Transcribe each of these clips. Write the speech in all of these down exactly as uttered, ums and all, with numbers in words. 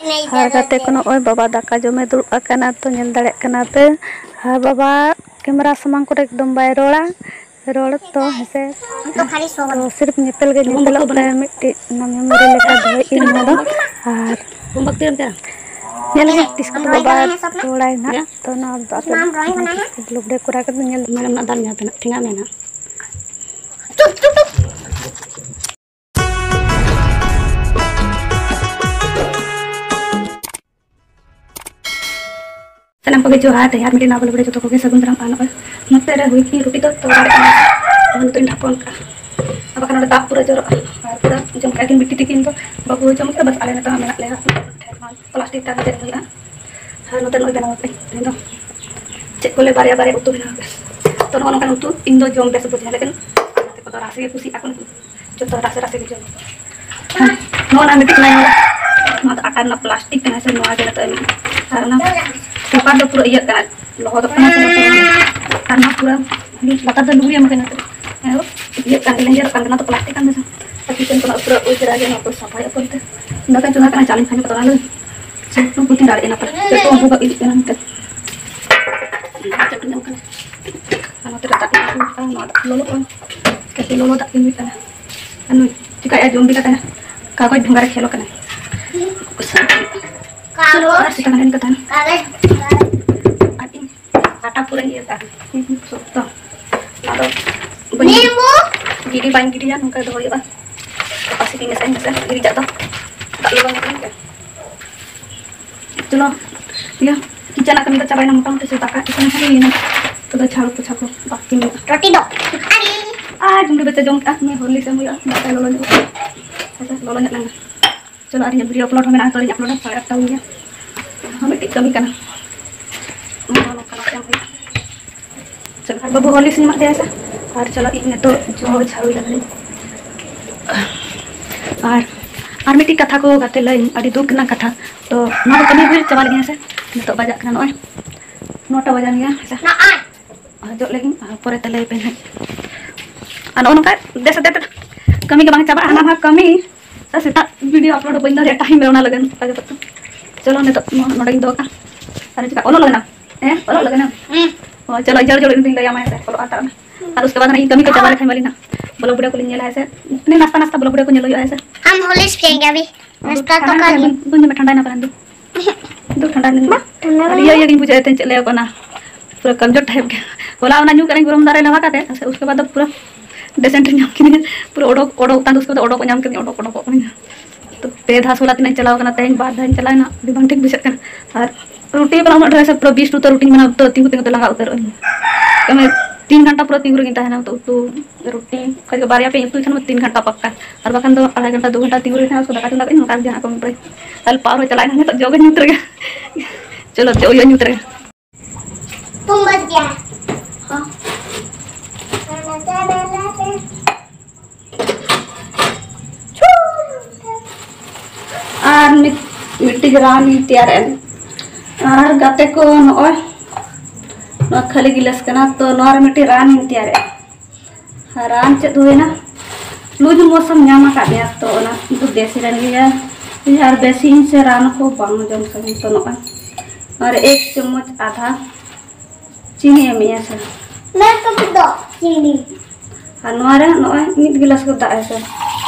ᱟᱨ ᱜᱟᱛᱮ ᱠᱚ, ᱱᱚᱜᱼᱚᱭ ᱵᱟᱵᱟ ᱫᱟᱠᱟ ᱡᱚᱢᱮ ᱫᱩᱲᱩᱵ ᱟᱠᱟᱱᱟ, ᱛᱚ ᱧᱮᱞ ᱫᱟᱲᱮᱭᱟᱜ ᱠᱟᱱᱟ ᱯᱮ᱾ ᱟᱨ ᱵᱟᱵᱟ ᱠᱮᱢᱮᱨᱟ ᱥᱟᱢᱟᱝ ᱠᱚᱨᱮ ᱮᱠᱫᱚᱢ ᱵᱟᱭ ᱨᱚᱲᱟ, ᱨᱚᱲ ᱛᱚ ᱦᱮᱸᱥᱮ᱾ ᱛᱚ ᱥᱤᱨᱯ ᱧᱮᱯᱮᱞ ᱜᱮ ᱧᱮᱯᱮᱞᱚᱜ ᱛᱟᱭᱟ, ᱢᱤᱫᱴᱤᱡ ᱚᱱᱟ ᱢᱮᱢᱳᱨᱤ ᱞᱮᱠᱟ ᱫᱚᱦᱚᱭ ᱤᱧ ᱱᱚᱣᱟ ᱫᱚ᱾ ᱟᱨ ᱧᱮᱞ ᱢᱮ ᱛᱤᱥ ᱠᱚᱛᱮ ᱵᱟᱵᱟ ᱨᱚᱲᱟᱭ ᱱᱟᱜ, ᱛᱚ ᱱᱚᱣᱟ ᱫᱚ ᱟᱯᱮ ᱵᱞᱚᱜ ᱨᱮ ᱠᱚᱨᱟᱣ ᱠᱟᱛᱮ ᱧᱮᱞ ᱢᱮᱰᱟᱢ ᱨᱮᱱᱟᱜ ᱫᱟᱞ ᱧᱟᱢ ᱛᱮᱱᱟᱜ ᱴᱷᱮᱸᱜᱟ ᱢᱮᱱᱟᱜ᱾ ᱥᱟᱱᱟᱢ ᱠᱚᱜᱮ ᱡᱚᱦᱟᱨ, ᱛᱮᱦᱮᱧ ᱟᱨ ᱢᱤᱫᱴᱮᱱ ᱱᱟᱣᱟ vlog ᱨᱮ ᱡᱚᱛᱚ ᱠᱚᱜᱮ ᱥᱟᱹᱜᱩᱱ ᱫᱟᱨᱟᱢ᱾ ᱟᱨ ᱱᱚᱜᱼᱚᱭ ᱱᱚᱛᱮ ᱨᱮ ᱦᱩᱭ ᱠᱤᱱ ᱨᱩᱴᱤ ᱫᱚ ᱛᱚ ᱫᱟᱲᱮᱭᱟᱜ ᱠᱟᱱᱟ, ᱱᱤᱛᱚᱜ ᱤᱧ ᱰᱷᱟᱯᱚᱱ ᱠᱟᱜᱼᱟ᱾ ᱟᱨ ᱵᱟᱠᱷᱟᱱ ᱱᱚᱰᱮ ᱫᱟᱜ ᱯᱩᱨᱟᱹ ᱡᱚᱨᱚᱜᱼᱟ᱾ ᱟᱨ ᱯᱩᱨᱟᱹ ᱡᱚᱢ ᱠᱮᱫᱟ ᱠᱤᱱ ᱵᱤᱴᱤ ᱛᱤᱠᱤᱱ ᱫᱚ, ᱵᱟᱹᱵᱩ ᱦᱚᱸ ᱡᱚᱢ ᱠᱮᱫᱟ, ᱵᱟᱥ ᱟᱞᱮ ᱱᱤᱛᱚᱜ ᱢᱮᱱᱟᱜ ᱞᱮᱭᱟ ᱯᱞᱟᱥᱴᱤᱠ ᱛᱟᱝ ᱠᱟᱛᱮ ᱦᱩᱭᱩᱜᱼᱟ᱾ ᱟᱨ ᱱᱚᱛᱮ ᱱᱚᱜᱼᱚᱭ ᱵᱮᱱᱟᱣ ᱠᱟᱜ ᱤᱧ ᱫᱚ ᱪᱮᱫ ᱠᱚ ᱞᱟᱹᱭᱟ, ᱵᱟᱨᱭᱟ ᱵᱟᱨᱭᱟ ᱩᱛᱩ ᱵᱮᱱᱟᱣ ᱠᱟᱜ᱾ ᱛᱚ ᱱᱚᱜᱼᱚ ᱱᱚᱝᱠᱟᱱ ᱩᱛᱩ ᱤᱧ ᱫᱚ ᱡᱚᱢ ᱵᱮᱥ ᱵᱩᱡᱷᱟᱹᱣᱟ, ᱞᱮᱠᱤᱱ ᱜᱟᱛᱮ ᱠᱚᱫᱚ ᱨᱟᱥᱮ ᱜᱮ ᱠᱩᱥᱤᱭᱟᱜᱼᱟ ᱠᱚ᱾ ᱡᱚᱛᱚ ᱨᱟᱥᱮ ᱨᱟᱥᱮ ᱜᱮ ᱡᱚᱢ᱾ ᱱᱚᱣᱟ ᱨᱮᱱᱟᱜ ᱢᱤᱫᱴᱤᱡ ᱞᱟᱭᱤᱱ, ᱱᱚᱣᱟ ᱫᱚ ᱟᱴᱟ ᱨᱮᱱᱟᱜ ᱯᱞᱟᱥᱴᱤᱠ ᱠᱟᱱᱟ ᱥᱮ, ᱱᱚᱣᱟ ᱜᱮ ᱱᱤᱛᱚᱜ ᱮᱢ᱾ ᱟᱨ ᱚᱱᱟ ᱯᱮᱯᱟᱨ ᱫᱚ ᱯᱩᱨᱟᱹ ᱤᱭᱟᱹᱜ ᱠᱟᱱᱟ, ᱞᱚᱦᱚᱫᱚᱜ ᱠᱟᱱᱟ ᱥᱮ ᱵᱟᱝ? ᱟᱨ ᱱᱚᱣᱟ ᱯᱩᱨᱟᱹ ᱞᱟᱛᱟᱨ ᱫᱚ ᱞᱩᱜᱽᱲᱤ ᱮᱢ ᱠᱟᱱᱟ ᱛᱚ, ᱦᱮᱸ, ᱤᱭᱟᱹᱜ ᱠᱟᱱ, ᱞᱮᱸᱡᱮᱨᱚᱜ ᱠᱟᱱ ᱠᱟᱱᱟ, ᱛᱚ ᱯᱞᱟᱥᱴᱤᱠ ᱠᱟᱱ ᱫᱚ ᱥᱮ᱾ ᱟᱨ ᱠᱤᱪᱮᱱ ᱠᱚᱨᱮᱱᱟᱜ ᱯᱩᱨᱟᱹ ᱚᱡᱽᱨᱟ ᱜᱮ, ᱱᱚᱣᱟ ᱠᱚ ᱥᱟᱯᱷᱟᱭᱟ ᱠᱚ ᱮᱱᱛᱮ᱾ ᱫᱟᱠᱟᱧ ᱪᱚᱸᱫᱟ ᱠᱟᱱᱟ, ᱪᱟᱞᱤᱧ ᱠᱷᱟᱱ ᱠᱚ ᱛᱚᱨᱟ ᱞᱟᱹᱜᱤᱫ᱾ ᱪᱮᱫ ᱠᱚ ᱵᱩᱫᱷᱤ ᱫᱟᱲᱮᱭᱟᱜ ᱠᱟᱱᱟ ᱯᱮ? ᱪᱮᱫ ᱠᱚ ᱩᱱᱠᱩ ᱠᱚ ᱤᱫᱤᱜ ᱠᱟᱱᱟ ᱮᱱᱛᱮ? ᱪᱮᱫ ᱠᱚ ᱧᱟᱢ ᱠᱟᱱᱟ? ᱟᱨ ᱱᱚᱛᱮ ᱨᱮ ᱫᱟᱜ ᱤᱧ ᱟᱹᱜᱩ ᱠᱟᱜᱼᱟ, ᱱᱚᱣᱟ ᱫᱟᱜ ᱞᱚᱞᱚᱜ ᱠᱟᱱᱟ᱾ ᱠᱟᱹᱴᱤᱡ ᱞᱚᱞᱚ ᱫᱟᱜ ᱤᱧ ᱦᱩᱭᱩᱜ ᱠᱟᱱᱟ᱾ ᱟᱨ ᱱᱩᱭ ᱪᱤᱠᱟᱹᱭᱮᱫᱼᱟ? ᱡᱚᱢ ᱵᱤ ᱠᱟᱛᱮ ᱱᱟ ᱠᱟᱜᱚᱡᱽ ᱰᱷᱚᱸᱜᱟ ᱨᱮ ᱠᱷᱮᱞᱚᱜ ᱠᱟᱱᱟᱭ᱾ ᱠᱟᱜᱚᱡᱽ᱾ ᱟᱨ ᱥᱮᱛᱟᱜ ᱮᱱ ᱠᱟᱛᱷᱟ᱾ ᱠᱟᱜᱚᱡᱽ᱾ ᱟᱨ ᱤᱧ ᱟᱴᱟ ᱯᱩᱨᱟᱹᱧ ᱤᱭᱟᱹ ᱠᱟᱜᱼᱟ᱾ ᱥᱚᱠᱛᱚ᱾ ᱚᱱᱟ ᱫᱚ ᱵᱟᱹᱧ ᱜᱤᱰᱤ, ᱵᱟᱹᱧ ᱜᱤᱰᱤᱭᱟ, ᱱᱚᱝᱠᱟ ᱫᱚᱦᱚ ᱦᱩᱭᱩᱜᱼᱟ᱾ ᱜᱟᱯᱟ ᱥᱮᱫ ᱤᱧ ᱢᱮᱥᱟᱧ ᱢᱮᱥᱟ ᱜᱤᱰᱤ ᱠᱟᱜ ᱫᱚ᱾ ᱫᱟᱜ ᱞᱚᱞᱚ ᱞᱮᱱᱠᱷᱟᱱ ᱜᱮ᱾ ᱪᱚᱞᱚ, ᱤᱭᱟᱹ, ᱠᱤᱪᱮᱱ ᱨᱮᱱᱟᱜ ᱠᱟᱹᱢᱤ ᱫᱚ ᱪᱟᱵᱟᱭᱮᱱᱟ ᱢᱚᱴᱟᱢᱩᱴᱤ, ᱥᱮ ᱫᱟᱠᱟ ᱤᱥᱤᱱ ᱦᱚᱸ ᱦᱩᱭᱮᱱᱟ᱾ ᱱᱤᱛᱚᱜ ᱫᱚ ᱡᱷᱟᱲᱩ ᱯᱳᱪᱷᱟ ᱠᱚ ᱵᱟᱹᱠᱤ ᱢᱮᱱᱟᱜᱼᱟ᱾ ᱨᱩᱴᱤ ᱫᱚ ᱟᱨ ᱡᱩᱸᱰᱤ ᱵᱟᱪᱪᱟ ᱡᱚᱢ ᱠᱟᱜᱼᱟ, ᱱᱤᱭᱟᱹ ᱦᱚᱨᱞᱤᱠᱥ ᱮᱢ ᱦᱩᱭᱩᱜᱼᱟ, ᱫᱟᱠᱟ ᱞᱚᱞᱚ ᱧᱚᱜ᱾ ᱟᱪᱪᱷᱟ, ᱞᱚᱞᱚ ᱧᱚᱜ ᱞᱮᱱᱟ᱾ ᱪᱚᱞᱚ, ᱟᱨ ᱤᱧᱟᱹᱜ video upload ᱦᱚᱸ ᱢᱮᱱᱟᱜᱼᱟ, ᱛᱚ ᱤᱧ upload ᱟ, ᱥᱟᱲᱮ ᱟᱴᱴᱟ ᱦᱩᱭ ᱜᱮ᱾ ᱦᱚᱸ ᱢᱤᱫᱴᱤᱡ ᱠᱟᱹᱢᱤ ᱠᱟᱱᱟ᱾ ᱱᱚᱝᱠᱟ ᱱᱚᱝᱠᱟ ᱮᱢ ᱦᱩᱭᱩᱜᱼᱟ᱾ ᱪᱚᱞᱚ, ᱟᱨ ᱵᱟᱹᱵᱩ ᱦᱚᱨᱞᱤᱠᱥ ᱤᱧ ᱮᱢᱟᱫ ᱫᱮᱭᱟ ᱥᱮ᱾ ᱟᱨ ᱪᱚᱞᱚ, ᱤᱧ ᱱᱤᱛᱚᱜ ᱡᱚ ᱡᱷᱟᱲᱩ ᱞᱟᱜᱟᱭ᱾ ᱟᱨ, ᱟᱨ ᱢᱤᱫᱴᱤᱡ ᱠᱟᱛᱷᱟ ᱠᱚ ᱜᱟᱛᱮ ᱞᱟᱹᱭ, ᱟᱹᱰᱤ ᱫᱩᱠ ᱨᱮᱱᱟᱜ ᱠᱟᱛᱷᱟ᱾ ᱛᱚ ᱱᱚᱣᱟ ᱫᱚ ᱠᱟᱹᱢᱤ ᱦᱩᱭ ᱪᱟᱵᱟ ᱞᱮᱱᱟ ᱥᱮ, ᱱᱤᱛᱚᱜ ᱵᱟᱡᱟᱜ ᱠᱟᱱᱟ ᱱᱚᱜᱼᱚᱭ ᱱᱚᱴᱟ ᱵᱟᱡᱟᱣ ᱜᱮᱭᱟ ᱦᱮᱸ ᱥᱮ᱾ ᱦᱤᱡᱩᱜ ᱞᱟᱹᱜᱤᱫ, ᱟᱨ ᱯᱚᱨᱮ ᱛᱮ ᱞᱟᱹᱭ ᱟᱯᱮ ᱦᱟᱸᱜ᱾ ᱟᱨ ᱱᱚᱜᱼᱚ ᱱᱚᱝᱠᱟ ᱫᱮᱥ ᱫᱮᱥ ᱠᱟᱹᱢᱤ ᱜᱮ ᱵᱟᱝ ᱪᱟᱵᱟᱜᱼᱟ, ᱦᱟᱱᱟ ᱱᱚᱣᱟ ᱠᱟᱹᱢᱤ᱾ ᱟᱨ ᱥᱮᱛᱟᱜ video upload ᱵᱟᱹᱧ ᱫᱟᱲᱮᱭᱟᱜᱼᱟ, time ᱨᱮ ᱚᱱᱟ ᱞᱟᱹᱜᱤᱫ᱾ ᱚᱱᱠᱟ ᱜᱮ ᱛᱚ᱾ ᱪᱚᱞᱚ, ᱱᱤᱛᱚᱜ ᱱᱚ-, ᱱᱚᱰᱮ ᱜᱤᱧ ᱫᱚᱦᱚ ᱠᱟᱜᱼᱟ᱾ ᱟᱨ ᱪᱮᱠᱟ ᱚᱞᱚᱜ ᱞᱟᱜᱟᱱᱟ? ᱦᱮᱸ, ᱚᱞᱚᱜ ᱞᱟᱜᱟᱱᱟ? ᱦᱩᱸ᱾ ᱦᱳᱭ, ᱪᱚᱞᱚ, ᱡᱚᱲ ᱡᱚᱲ ᱤᱧ ᱞᱟᱹᱭ ᱟᱢᱟ, ᱦᱮᱸ ᱥᱮ? ᱚᱞᱚᱜ ᱦᱟᱛᱟᱲ ᱢᱮ᱾ ᱟᱨ ᱩᱥᱠᱮ ᱵᱟᱫ ᱤᱧ ᱠᱟᱹᱢᱤ ᱠᱚ ᱪᱟᱵᱟ ᱞᱮᱠᱷᱟᱱ ᱢᱟᱞᱤ ᱱᱟᱜ ᱵᱞᱚᱜ ᱵᱷᱤᱰᱤᱭᱳ ᱠᱚᱞᱤᱧ ᱧᱮᱞᱟ, ᱦᱮᱸ ᱥᱮ? ᱢᱟᱱᱮ ᱱᱟᱥᱛᱟ ᱱᱟᱥᱛᱟ ᱵᱞᱚᱜ ᱵᱷᱤᱰᱤᱭᱳ ᱠᱚ ᱧᱮᱞ ᱦᱩᱭᱩᱜᱼᱟ, ᱦᱮᱸ ᱥᱮ? हम हॉलीज पिएंगे अभी। ᱟᱫᱚ नाश्ता तो ᱴᱷᱟᱱᱰᱟ कर ᱮᱱᱟ, लिए। ᱫᱩᱧ ᱧᱟᱢᱟ, ᱴᱷᱟᱱᱰᱟᱭᱮᱱᱟ ᱯᱟᱞᱮᱱ ᱫᱚ᱾ ᱫᱩ ᱴᱷᱟᱱᱰᱟ ᱮᱱᱟ᱾ ᱵᱟ, ᱴᱷᱟᱱᱰᱟ ᱟᱨ ᱵᱟᱝ᱾ ᱤᱭᱟᱹ, ᱤᱭᱟᱹ ᱜᱤᱧ ᱵᱩᱡᱷᱟᱹᱣᱮᱫ ᱛᱟᱦᱮᱸᱫ, ᱪᱮᱫ ᱞᱟᱹᱭ ᱟᱠᱚ ᱚᱱᱟ, ᱯᱩᱨᱟᱹ ᱠᱟᱢᱡᱳᱨ ᱴᱟᱭᱤᱯ ᱜᱮ᱾ ᱦᱚᱞᱟ ᱚᱱᱟ ᱧᱩ ᱠᱟᱜ ᱟᱹᱧ ᱜᱚᱨᱚᱢ ᱫᱟᱜ ᱨᱮ ᱞᱟᱦᱟ ᱠᱟᱛᱮ, ᱩᱥᱠᱮ ᱵᱟᱫ ᱫᱚ ᱯᱩᱨᱟᱹ ᱰᱤᱥᱮᱱᱴ ᱧᱟᱢ ᱠᱤᱫᱤᱧᱟ, ᱯᱩᱨᱟᱹ ᱚᱰᱚᱠ, ᱚᱰᱚᱠ ᱛᱟᱭᱚᱢ ᱫᱚ ᱩᱥᱠᱮ ᱵᱟᱫ ᱚᱰᱚᱠ ᱧᱟᱢ ᱠᱤᱫᱤᱧᱟ, ᱚᱰᱚᱠ, ᱚᱰᱚᱠᱚᱜ ᱠᱟᱹᱱᱟᱹᱧ᱾ ᱛᱚ ᱯᱮ ᱫᱷᱟᱣ ᱥᱳᱞᱟ ᱛᱤᱱᱟᱹᱜ ᱤᱧ ᱪᱟᱞᱟᱣ ᱠᱟᱱᱟ, ᱛᱮᱦᱮᱧ ᱵᱟᱨ ᱫᱷᱟᱣ ᱤᱧ ᱪᱟᱞᱟᱣᱮᱱᱟ, ᱟᱹᱰᱤ ᱵᱟᱝ ᱴᱷᱤᱠ ᱵᱩᱡᱷᱟᱹᱜ ᱠᱟᱱᱟ᱾ ᱟᱨ ᱨᱩᱴᱤ ᱠᱟᱱᱟ ᱩᱱᱟᱹᱜ ᱰᱷᱮᱨ ᱥᱮ, ᱯᱩᱨᱟᱹ ᱵᱤᱥ ᱩᱛᱟᱹᱨ ᱨᱩᱴᱤᱧ ᱵᱮᱱᱟᱣ, ᱩᱛᱟᱹᱨ ᱛᱤᱸᱜᱩ ᱛᱤᱸᱜᱩ ᱛᱮ ᱞᱟᱸᱜᱟ ᱩᱛᱟᱹᱨᱚᱜ ᱟᱹᱧ᱾ ᱠᱟᱹᱢᱤ ᱛᱤᱱ ᱜᱷᱚᱱᱴᱟ ᱯᱩᱨᱟᱹ ᱛᱤᱸᱜᱩ ᱨᱮᱜᱤᱧ ᱛᱟᱦᱮᱱᱟ, ᱩᱛᱩ, ᱩᱛᱩ, ᱨᱩᱴᱤ, ᱠᱷᱟᱡ ᱫᱚ ᱵᱟᱨᱭᱟ ᱯᱮ ᱩᱛᱩᱭ ᱠᱷᱟᱱ ᱢᱟ ᱛᱤᱱ ᱜᱷᱚᱱᱴᱟ ᱯᱟᱠᱠᱟ, ᱟᱨ ᱵᱟᱠᱷᱟᱱ ᱫᱚ ᱟᱲᱟᱭ ᱜᱷᱚᱱᱴᱟ, ᱫᱩ ᱜᱷᱚᱱᱴᱟ ᱛᱤᱸᱜᱩ ᱨᱮ ᱛᱟᱦᱮᱱᱟ, ᱩᱥᱠᱮ ᱫᱟᱠᱟ ᱪᱚᱸᱫᱟ ᱠᱟᱜ ᱟᱹᱧ, ᱱᱚᱝᱠᱟ ᱜᱮ ᱡᱟᱦᱟᱱᱟᱜ ᱠᱟᱹᱢᱤ ᱯᱚᱨᱮ᱾ ᱛᱟᱦᱞᱮ ᱯᱟᱣᱟᱨ ᱦᱚᱸ ᱪᱟᱞᱟᱣᱮᱱᱟ, ᱱᱤᱛᱚᱜ ᱡᱚᱜ ᱤᱧ ᱧᱩᱛ ᱨᱮᱜᱮ᱾ ᱪᱚᱞᱚ, ᱡᱚᱜ ᱤᱧ ᱧᱩᱛ ᱨᱮᱜᱮ᱾ तुम बच गया। हाँ। ᱟᱨ ᱢᱤᱫ, ᱢᱤᱫᱴᱤᱡ ᱨᱟᱱ ᱤᱧ ᱛᱮᱭᱟᱨᱮᱫᱼᱟ᱾ ᱟᱨ ᱜᱟᱛᱮ ᱠᱚ, ᱱᱚᱜᱼᱚᱭ ᱱᱚᱣᱟ ᱠᱷᱟᱹᱞᱤ ᱜᱤᱞᱟᱹᱥ ᱠᱟᱱᱟ, ᱛᱚ ᱱᱚᱣᱟ ᱨᱮ ᱢᱤᱫᱴᱤᱡ ᱨᱟᱱ ᱤᱧ ᱛᱮᱭᱟᱨᱮᱫᱼᱟ᱾ ᱟᱨ ᱨᱟᱱ ᱪᱮᱫ ᱦᱩᱭᱱᱟ? ᱞᱩᱡᱽ ᱢᱳᱥᱚᱢ ᱧᱟᱢ ᱟᱠᱟᱫ ᱢᱮᱭᱟ, ᱛᱚ ᱚᱱᱟ ᱫᱚ ᱵᱮᱥ ᱨᱮᱱ ᱜᱮᱭᱟ᱾ ᱟᱨ ᱵᱮᱥᱤ ᱤᱧ ᱥᱮ ᱨᱟᱱ ᱠᱚ ᱵᱟᱝ ᱡᱚᱢ ᱥᱟᱱᱟᱧ ᱛᱚ ᱱᱚᱜᱼᱚᱭ᱾ ᱟᱨ ᱮᱠ ᱪᱟᱢᱚᱪ ᱟᱫᱷᱟ ᱪᱤᱱᱤ ᱮᱢ ᱮᱜᱼᱟ ᱥᱮ᱾ मैं तो दो चीनी। ᱟᱨ ᱱᱚᱣᱟ ᱨᱮ ᱱᱚᱜᱼᱚᱭ ᱢᱤᱫ ᱜᱤᱞᱟᱹᱥ ᱫᱚ ᱫᱟᱜ ᱦᱮᱸ ᱥᱮ,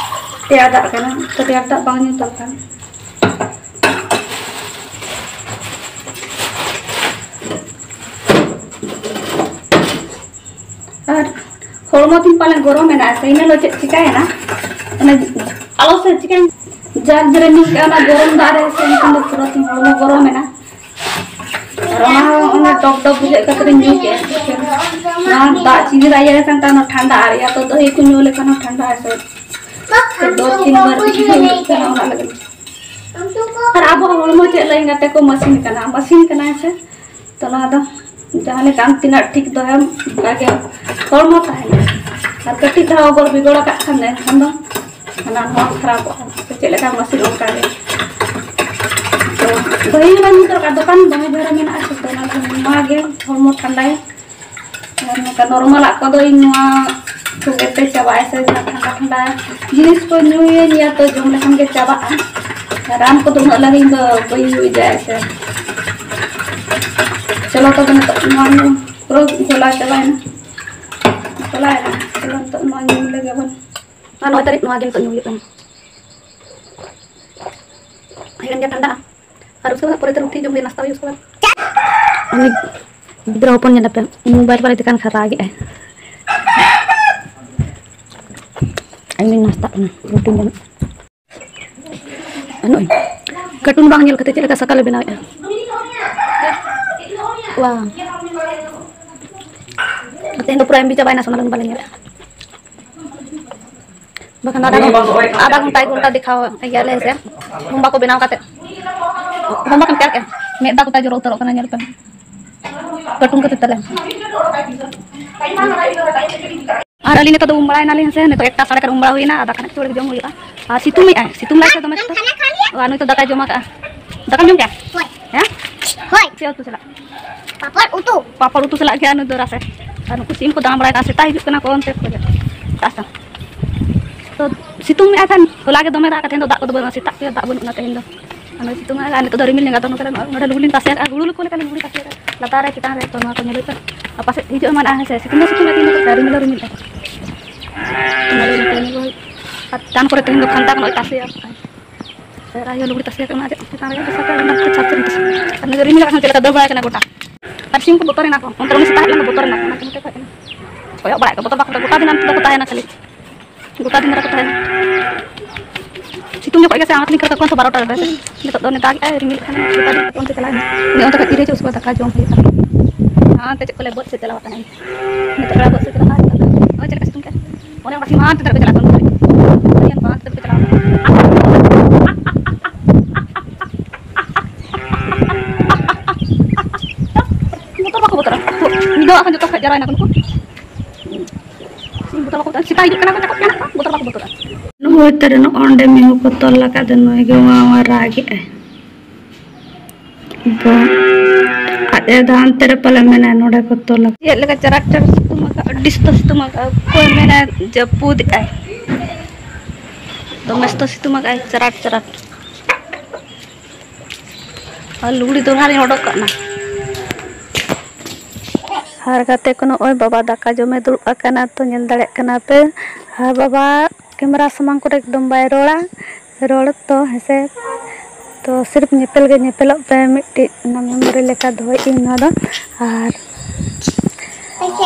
ᱨᱮᱭᱟᱲ ᱫᱟᱜ ᱠᱟᱱᱟ, ᱛᱚ ᱨᱮᱭᱟᱲ ᱫᱟᱜ ᱵᱟᱝ ᱧᱩ ᱫᱚᱨᱠᱟᱨ᱾ ᱟᱨ ᱦᱚᱲᱢᱚ ᱛᱤᱧ ᱯᱟᱞᱮ ᱜᱚᱨᱚᱢ ᱮᱱᱟ ᱥᱮ, ᱤᱱᱟᱹ ᱦᱤᱞᱳᱜ ᱪᱮᱫ ᱪᱤᱠᱟᱹᱭᱮᱱᱟ, ᱚᱱᱮ ᱟᱞᱚ ᱥᱮ ᱪᱤᱠᱟᱹᱧ, ᱡᱟᱨ ᱡᱮᱨᱮ ᱧᱩ ᱠᱮᱜᱼᱟ ᱚᱱᱟ ᱜᱚᱨᱚᱢ ᱫᱟᱜ ᱨᱮ ᱥᱮ, ᱮᱱᱠᱷᱟᱱ ᱫᱚ ᱯᱩᱨᱟᱹ ᱛᱤᱧ ᱦᱚᱲᱢᱚ ᱜᱚᱨᱚᱢ ᱮᱱᱟ᱾ ᱟᱨ ᱚᱱᱟ ᱦᱚᱸ ᱚᱱᱟ ᱰᱚᱵ ᱰᱚᱵ ᱵᱩᱡᱷᱟᱹᱜ ᱠᱟᱛᱮ ᱤᱧ ᱧᱩ ᱠᱮᱜᱼᱟ᱾ ᱚᱱᱟ ᱫᱟᱜ ᱪᱤᱱᱤ ᱫᱟᱜ ᱤᱭᱟᱹ ᱞᱮᱠᱷᱟᱱ ᱛᱟᱦᱮᱸ ᱚᱱᱟ ᱴᱷᱟᱱᱰᱟ, ᱟᱨ ᱤᱭᱟᱹ ᱛᱚ ᱫᱟᱹᱦᱤ ᱠᱚ ᱧᱩ ᱞᱮᱠᱷᱟᱱ ᱦᱚᱸ ᱴᱷᱟᱱᱰᱟ ᱦᱮᱸ ᱥᱮ᱾ ᱛᱚ ᱫᱚ ᱛᱤᱱ ᱵᱟᱨ ᱦᱩᱭᱩᱜ ᱠᱟᱱᱟ ᱚᱱᱟ ᱞᱟᱹᱜᱤᱫ᱾ ᱟᱨ ᱟᱵᱚᱣᱟᱜ ᱦᱚᱲᱢᱚ ᱪᱮᱫ ᱞᱟᱹᱭ ᱜᱟᱛᱮ ᱠᱚ ᱢᱟᱥᱤᱱ ᱠᱟᱱᱟ, ᱢᱟᱥᱤᱱ ᱠᱟᱱᱟ ᱦᱮᱸ ᱥᱮ᱾ ᱛᱚ ᱱᱚᱣᱟ ᱫᱚ ᱡᱟᱦᱟᱸ ᱞᱮᱠᱟ ᱟᱢ ᱛᱤᱱᱟᱹᱜ ᱴᱷᱤᱠ ᱫᱚᱦᱚᱭᱟᱢ, ᱚᱱᱠᱟ ᱜᱮ ᱦᱚᱲᱢᱚ ᱛᱟᱦᱮᱱᱟ᱾ ᱟᱨ ᱠᱟᱹᱴᱤᱡ ᱫᱷᱟᱣ ᱚᱜᱚᱨ ᱵᱤᱜᱚᱲ ᱟᱠᱟᱫ ᱠᱷᱟᱱ ᱫᱚ, ᱮᱱᱠᱷᱟᱱ ᱫᱚ ᱦᱟᱱᱟ ᱱᱚᱣᱟ ᱠᱷᱟᱨᱟᱯᱚᱜᱼᱟ᱾ ᱥᱮ ᱪᱮᱫ ᱞᱮᱠᱟ ᱢᱟᱹᱥᱤᱱ ᱚᱱᱠᱟ ᱜᱮ᱾ ᱛᱚ ᱫᱟᱹᱦᱤ ᱦᱚᱸ ᱵᱟᱹᱧ ᱩᱛᱟᱹᱨ ᱠᱟᱜᱼᱟ, ᱫᱚᱠᱟᱱ ᱫᱚᱢᱮ ᱡᱷᱟᱹᱞ ᱨᱮ ᱢᱮᱱᱟᱜᱼᱟ, ᱛᱚ ᱚᱱᱟ ᱫᱚ ᱱᱚᱣᱟ ᱜᱮ ᱦᱚᱲᱢᱚ ᱴᱷᱟᱱᱰᱟᱭᱟ᱾ ᱟᱨ ᱱᱚᱝᱠᱟ ᱱᱚᱨᱢᱟᱞᱟᱜ ᱠᱚᱫᱚ ᱤᱧ ᱱᱚᱣᱟ ᱠᱚᱜᱮ ᱛᱮ ᱪᱟᱵᱟᱜᱼᱟ, ᱥᱮ ᱡᱟᱦᱟᱸ ᱴᱷᱟᱱᱰᱟ ᱴᱷᱟᱱᱰᱟ ᱡᱤᱱᱤᱥ ᱠᱚ ᱧᱩᱭᱟᱹᱧ ᱭᱟ, ᱛᱚ ᱡᱚᱢ ᱞᱮᱠᱷᱟᱱ ᱜᱮ ᱪᱟᱵᱟᱜᱼᱟ᱾ ᱨᱟᱱ ᱠᱚᱫᱚ ᱩᱱᱟᱹᱜ ᱞᱟᱹᱜᱤᱫ ᱫᱚ ᱵᱟᱹᱧ ᱧᱩᱭ ᱜᱮᱭᱟ ᱥᱮ᱾ ᱪᱚᱞᱚ ᱛᱚᱵᱮ ᱱᱤᱛᱚᱜ ᱱᱚᱣᱟ ᱧᱩ ᱯᱩᱨᱟᱹ ᱜᱚᱞᱟ ᱪᱟᱵᱟᱭᱮᱱᱟ᱾ ᱜᱚᱞᱟᱭᱮᱱᱟ᱾ ᱪᱚᱞᱚ ᱱᱤᱛᱚᱜ ᱱᱚᱣᱟ ᱧᱩ ᱞᱮᱜᱮ ᱵᱚᱱ᱾ ᱟᱨ ᱱᱚᱜᱼᱚᱭ ᱛᱟᱹᱨᱤᱡ ᱱᱚᱣᱟ ᱜᱮ ᱱᱤᱛᱚᱜ ᱧᱩ ᱦᱩᱭᱩᱜ ᱠᱟᱱᱟ᱾ ᱦᱮᱲᱮᱢ ᱜᱮ ᱴᱷᱟᱱᱰᱟᱜᱼᱟ᱾ ᱟᱨ ᱩᱥᱠᱮ ᱵᱟᱫ ᱯᱚᱨᱮᱛᱮ ᱨᱩᱴᱤ ᱡᱚᱢ ᱦᱩᱭᱩᱜᱼᱟ, ᱱᱟᱥᱛᱟ ᱦᱩᱭᱩᱜᱼᱟ ᱩᱥᱠᱮ ᱵᱟᱫ᱾ ᱩᱱᱤ ᱜᱤᱫᱽᱨᱟᱹ ᱦᱚᱯᱚᱱ ᱧᱮᱞ ᱯᱮ, ᱢᱳᱵᱟᱭᱤᱞ ᱵᱟᱞᱟ ᱪᱮᱛᱟᱱ ᱠᱷᱟᱨᱟ ᱜᱮ ᱟᱭ᱾ ᱤᱧ ᱫᱩᱧ ᱱᱟᱥᱛᱟᱜ ᱠᱟᱱᱟ, ᱨᱩᱴᱤᱧ ᱡᱚᱢ᱾ ᱱᱚᱜᱼᱚᱭ ᱠᱟᱨᱴᱩᱱ ᱵᱟᱝ ᱧᱮᱞ ᱠᱟᱛᱮ ᱪᱮᱫ ᱞᱮᱠᱟ ᱥᱟᱠᱟᱞᱮ ᱵᱮᱱᱟᱣᱮᱫᱼᱟ᱾ ᱣᱟ᱾ ᱛᱮᱦᱮᱧ ᱫᱚ ᱯᱩᱨᱟᱹ ᱮᱢ ᱵᱤ ᱪᱟᱵᱟᱭᱮᱱᱟ, ᱥᱳᱱᱟ ᱞᱩᱱ ᱵᱟᱞᱮ ᱧᱮᱞᱮᱫᱼᱟ᱾ ᱵᱟᱠᱷᱟᱱ ᱟᱫᱷᱟ ᱜᱷᱚᱱᱴᱟ, ᱟᱫᱷᱟ ᱜᱷᱚᱱᱴᱟ, ᱮᱠ ᱜᱷᱚᱱᱴᱟ ᱫᱮᱠᱷᱟᱣ ᱜᱮᱭᱟᱞᱮ ᱦᱮᱸᱥᱮ, ᱦᱚᱢᱵᱟ ᱠᱚ ᱵᱮᱱᱟᱣ ᱠᱟᱛᱮ, ᱦᱚᱢᱵᱟ ᱠᱚ ᱛᱮᱭᱟᱨ ᱠᱮᱜᱼᱟ, ᱢᱮᱫ ᱫᱟᱜ ᱠᱚ ᱛᱟᱭ ᱡᱚᱨᱚ ᱩᱛᱟᱹᱨᱚᱜ ᱠᱟᱱᱟ, ᱧᱮᱞ ᱯᱮ᱾ ᱠᱟᱹᱴᱩᱱ ᱠᱷᱟᱹᱛᱤᱨ ᱛᱟᱞᱮ᱾ ᱟᱨ ᱟᱹᱞᱤᱧ ᱱᱤᱛᱚᱜ ᱫᱚ ᱩᱢ ᱵᱟᱲᱟᱭᱮᱱᱟᱞᱤᱧ ᱦᱮᱸᱥᱮ, ᱱᱤᱛᱚᱜ ᱮᱠᱴᱟ ᱥᱟᱲᱮ ᱮᱠᱴᱟ ᱨᱮ ᱩᱢ ᱵᱟᱲᱟ ᱦᱩᱭᱱᱟ, ᱟᱨ ᱫᱟᱠᱟ ᱱᱟᱜ ᱠᱤᱪᱷᱩ ᱜᱷᱟᱹᱲᱤᱡ ᱡᱚᱢ ᱦᱩᱭᱩᱜᱼᱟ᱾ ᱟᱨ ᱥᱤᱛᱩᱝ ᱮᱜᱼᱟᱭ, ᱥᱤᱛᱩᱝ ᱞᱟᱭ ᱥᱮ ᱫᱚᱢᱮ ᱥᱤᱛᱩᱝ᱾ ᱚ, ᱟᱨ ᱱᱩᱭ ᱫᱚ ᱫᱟᱠᱟᱭ ᱡᱚᱢ ᱟᱠᱟᱜᱼᱟ᱾ ᱫᱟᱠᱟᱢ ᱡᱚᱢ ᱠᱮᱜᱼᱟ? ᱦᱳᱭ᱾ ᱦᱮᱸ? ᱦᱳᱭ᱾ ᱪᱮᱫ ᱩᱛᱩ ᱥᱟᱞᱟᱜ? ᱯᱟᱯᱚᱲ ᱩᱛᱩ᱾ ᱯᱟᱯᱚᱲ ᱩᱛᱩ ᱥᱟᱞᱟᱜ ᱜᱮ ᱟᱨ ᱱᱩᱭ ᱫᱚ ᱨᱟᱥᱮ᱾ ᱟᱨ ᱱᱩᱠᱩ ᱥᱤᱢ ᱠᱚ ᱫᱟᱬᱟ ᱵᱟᱲᱟᱭ ᱠᱟᱱᱟ, ᱥᱮᱛᱟ ᱦᱤᱡᱩᱜ ᱠᱟᱱᱟ ᱠᱚ ᱚᱱᱛᱮ ᱠᱷᱚᱱ᱾ ᱪᱟᱥᱟ᱾ ᱛᱚ, ᱥᱤᱛᱩᱝ ᱮᱫ ᱠᱷᱟᱱ ᱦᱚᱞᱟ ᱜᱮ ᱫᱚᱢᱮ ᱫᱟᱜ ᱠᱟᱫᱟ, ᱛᱮᱦᱮᱧ ᱫᱚ ᱫᱟᱜ ᱠᱚᱫᱚ ᱵᱟᱹᱱᱩᱜᱼᱟ, ᱥᱮᱛᱟᱜ ᱠᱷᱚᱱ ᱫᱟᱜ ᱵᱟᱹᱱᱩᱜᱼᱟ ᱛᱮᱦᱮᱧ ᱫᱚ᱾ ᱟᱨ ᱱᱚᱜᱼᱚᱭ ᱥᱤᱛᱩᱝ ᱮᱫ ᱠᱷᱟᱱ ᱱᱤᱛᱚᱜ ᱫᱚ ᱨᱤᱢᱤᱞ ᱞᱮᱸᱜᱟ ᱫᱚ ᱱᱚᱛᱮ ᱨᱮ ᱱᱚᱜᱼᱚᱭ ᱱᱚᱰᱮ ᱞᱩᱜᱽᱲᱤ ᱛᱟᱥᱮ ᱟᱠᱟᱫᱼᱟ, ᱦᱩᱲᱩ ᱞᱮᱠᱟ ᱞᱮᱠᱟ ᱞᱩᱜᱽᱲᱤ ᱛᱟᱥᱮ ᱟᱠᱟᱫᱼᱟ᱾ ᱞᱟᱛᱟᱨ ᱨᱮ ᱪᱮᱛᱟᱱ ᱨᱮ ᱛᱚ ᱱᱚᱣᱟ ᱠᱚ ᱧᱮᱞ ᱦᱩᱭᱩᱜ ᱠᱟᱱᱟ᱾ ᱟᱨ ᱯᱟᱥᱮᱡ ᱦᱤᱡᱩᱜ ᱮᱢᱟᱱ ᱦᱮᱸ ᱥᱮ, ᱥᱤᱛᱩᱝ ᱫᱚ ᱥᱤᱛᱩᱝ ᱮᱫ ᱛᱮᱦᱮᱧ ᱫᱚ ᱨᱤᱢᱤᱞ ᱦᱚᱸ ᱨᱤᱢᱤᱞ ᱮᱫᱟ᱾ ᱟᱨ ᱪᱮᱛᱟᱱ ᱠᱚᱨᱮ ᱛᱮᱦᱮᱧ ᱫᱚ ᱠᱷᱟᱱᱛᱟ ᱠᱚ ᱱᱚᱜᱼᱚᱭ ᱛᱟᱥᱮ ᱟᱠᱟᱫᱼᱟ᱾ ᱥᱮ ᱟᱨ ᱤᱭᱟᱹ ᱞᱩᱜᱽᱲᱤ ᱛᱟᱥᱮ ᱟᱠᱟᱫᱼᱟ, ᱚᱱᱟ ᱪᱮᱛᱟᱱ ᱨᱮ ᱛᱟᱥᱮ ᱟᱠᱟᱫᱼᱟ, ᱚᱱᱟ ᱪᱷᱟᱛ ᱨᱮ ᱛᱟᱥᱮ ᱟᱠᱟᱫᱼᱟ᱾ ᱟᱨ ᱱᱤᱛᱚᱜ ᱨᱤᱢᱤᱞ ᱟᱠᱟᱫ ᱠᱷᱟᱱ ᱪᱮᱫ ᱞᱮᱠᱟ ᱫᱟᱹᱲ ᱵᱟᱲᱟᱭ ᱠᱟᱱᱟ ᱜᱚᱴᱟ᱾ ᱟᱨ ᱥᱤᱢ ᱠᱚ ᱵᱚᱛᱚᱨ ᱮᱱᱟ ᱠᱚ, ᱚᱱᱛᱮ ᱩᱱᱤ ᱥᱮᱛᱟ ᱦᱮᱡ ᱞᱮᱱ ᱫᱚ ᱵᱚᱛᱚᱨ ᱮᱱᱟ ᱠᱚ, ᱚᱱᱟ ᱛᱮ ᱱᱚᱛᱮ ᱠᱷᱚᱡ ᱮᱱᱟ᱾ ᱠᱚᱭᱚᱜ ᱵᱟᱲᱟᱭᱮᱫ ᱠᱚ, ᱵᱚᱛᱚᱨ ᱵᱟᱠᱚ ᱵᱚᱛᱚᱨ, ᱜᱚᱴᱟ ᱫᱤᱱ ᱦᱟᱱᱛᱮ ᱠᱚ ᱛᱟᱦᱮᱱᱟ ᱠᱷᱟᱹᱞᱤ᱾ ᱜᱚᱴᱟ ᱫᱤᱱ ᱫᱷᱟᱨᱟ ᱠᱚ ᱛᱟᱦᱮᱱᱟ᱾ ᱥᱤᱛᱩᱝ ᱡᱚᱠᱷᱚᱡ ᱜᱮ ᱥᱮ ᱟᱢᱟᱛᱞᱤᱧ ᱠᱷᱟᱹᱲ ᱠᱟᱠᱚᱣᱟ ᱛᱚ ᱵᱟᱨᱚᱴᱟ ᱨᱮ᱾ ᱱᱤᱛᱚᱜ ᱫᱚ ᱚᱱᱮ ᱫᱟᱜ ᱮᱜᱼᱟᱭ, ᱨᱤᱢᱤᱞ ᱠᱟᱱᱟ, ᱜᱚᱴᱟ ᱫᱤᱱ ᱚᱱᱛᱮ ᱪᱟᱞᱟᱜ ᱦᱩᱭᱩᱜᱼᱟ᱾ ᱩᱱᱤ ᱚᱱᱛᱮ ᱠᱷᱚᱡ ᱛᱤᱨᱮ ᱦᱤᱡᱩᱜ, ᱩᱥᱠᱮ ᱵᱟᱫ ᱫᱟᱠᱟ ᱡᱚᱢ ᱦᱩᱭᱩᱜᱼᱟ᱾ ᱦᱟᱱᱛᱮ ᱪᱮᱫ ᱠᱚ ᱞᱟᱹᱭᱟ, ᱵᱟᱹᱫᱽ ᱥᱮᱫ ᱪᱟᱞᱟᱣ ᱟᱠᱟᱱᱟᱭ᱾ ᱱᱤᱛᱚᱜ ᱛᱷᱚᱲᱟ ᱵᱟᱹᱫᱽ ᱥᱮᱫ ᱪᱟᱞᱟᱣ ᱦᱩᱭᱩᱜᱼᱟ᱾ ᱱᱚᱜᱼᱚᱭ ᱪᱮᱫ ᱞᱮᱠᱟ ᱥᱤᱛᱩᱝ ᱠᱮᱜᱼᱟ᱾ ᱚᱱᱮ ᱚᱱᱠᱟ ᱥᱤᱢ ᱦᱟᱱᱛᱮ ᱫᱷᱟᱨᱮ ᱠᱚ ᱪᱟᱞᱟᱜ ᱠᱟᱱᱟ᱾ ᱦᱟᱱᱛᱮ ᱫᱷᱟᱨᱮ ᱠᱚ ᱪᱟᱞᱟᱣ ᱠᱟᱱᱟ᱾ ᱵᱚᱛᱚᱨ ᱵᱟᱠᱚ ᱵᱚᱛᱚᱨᱟ᱾ ᱧᱤᱫᱟᱹ ᱟᱠᱟᱱ ᱡᱚᱛᱚ ᱠᱷᱚᱡ ᱡᱟᱨᱟᱭ ᱱᱟᱠᱚ ᱱᱩᱠᱩ᱾ ᱵᱚᱛᱚᱨ ᱵᱟᱠᱚ ᱵᱚᱛᱚᱨᱟ᱾ ᱥᱮᱛᱟ ᱦᱤᱡᱩᱜ ᱠᱟᱱᱟ ᱠᱚ, ᱪᱟᱯᱚᱜ ᱠᱟᱱᱟ ᱠᱚ, ᱵᱚᱛᱚᱨ ᱵᱟᱠᱚ ᱵᱚᱛᱚᱨᱟ᱾ ᱱᱚᱜᱼᱚᱭ ᱛᱟᱨᱮ ᱱᱚᱜᱼᱚ ᱚᱸᱰᱮ ᱢᱤᱦᱩ ᱠᱚ ᱛᱚᱞ ᱟᱠᱟᱫ ᱫᱚ, ᱱᱩᱭ ᱜᱮ ᱣᱟ ᱣᱟ ᱨᱟᱜ ᱮᱜᱼᱟᱭ᱾ ᱵᱟ-, ᱟᱡ ᱮ ᱫᱚ ᱦᱟᱱᱛᱮ ᱨᱮ ᱯᱟᱞᱮ ᱢᱮᱱᱟᱭ, ᱱᱚᱰᱮ ᱠᱚ ᱛᱚᱞ ᱟᱠᱟᱫ᱾ ᱪᱮᱫ ᱞᱮᱠᱟ ᱪᱟᱨᱟᱴ ᱪᱟᱨᱟᱴ ᱥᱤᱛᱩᱝ ᱟᱠᱟᱫ, ᱟᱹᱰᱤ ᱥᱚᱠᱛᱚ ᱥᱤᱛᱩᱝ ᱟᱠᱟᱫ᱾ ᱚᱠᱚᱭ ᱢᱮᱱᱟ ᱡᱟᱹᱯᱩᱫ ᱮᱜᱼᱟᱭ? ᱫᱚᱢᱮ ᱥᱚᱠᱛᱚ ᱥᱤᱛᱩᱝ ᱟᱠᱟᱫ, ᱪᱟᱨᱟᱴ ᱪᱟᱨᱟᱴ᱾ ᱞᱩᱜᱽᱲᱤ ᱫᱚᱦᱲᱟ ᱨᱤᱧ ᱚᱰᱚᱠ ᱠᱟᱜ ᱠᱟᱱᱟ᱾ ᱟᱨ ᱜᱟᱛᱮ ᱠᱚ, ᱱᱚᱜᱼᱚᱭ ᱵᱟᱵᱟ ᱫᱟᱠᱟ ᱡᱚᱢᱮ ᱫᱩᱲᱩᱵ ᱟᱠᱟᱱᱟ, ᱛᱚ ᱧᱮᱞ ᱫᱟᱲᱮᱭᱟᱜ ᱠᱟᱱᱟ ᱯᱮ᱾ ᱟᱨ ᱵᱟᱵᱟ ᱠᱮᱢᱮᱨᱟ ᱥᱟᱢᱟᱝ ᱠᱚᱨᱮ ᱮᱠᱫᱚᱢ ᱵᱟᱭ ᱨᱚᱲᱟ, ᱨᱚᱲ ᱛᱚ ᱦᱮᱸᱥᱮ᱾ ᱛᱚ ᱥᱤᱨᱯ ᱧᱮᱯᱮᱞ ᱜᱮ ᱧᱮᱯᱮᱞᱚᱜ ᱯᱮ, ᱢᱤᱫᱴᱤᱡ ᱚᱱᱟ ᱢᱮᱢᱳᱨᱤ ᱞᱮᱠᱟ ᱫᱚᱦᱚᱭᱮᱫ ᱟᱹᱧ ᱱᱚᱣᱟ ᱫᱚ᱾ ᱟᱨ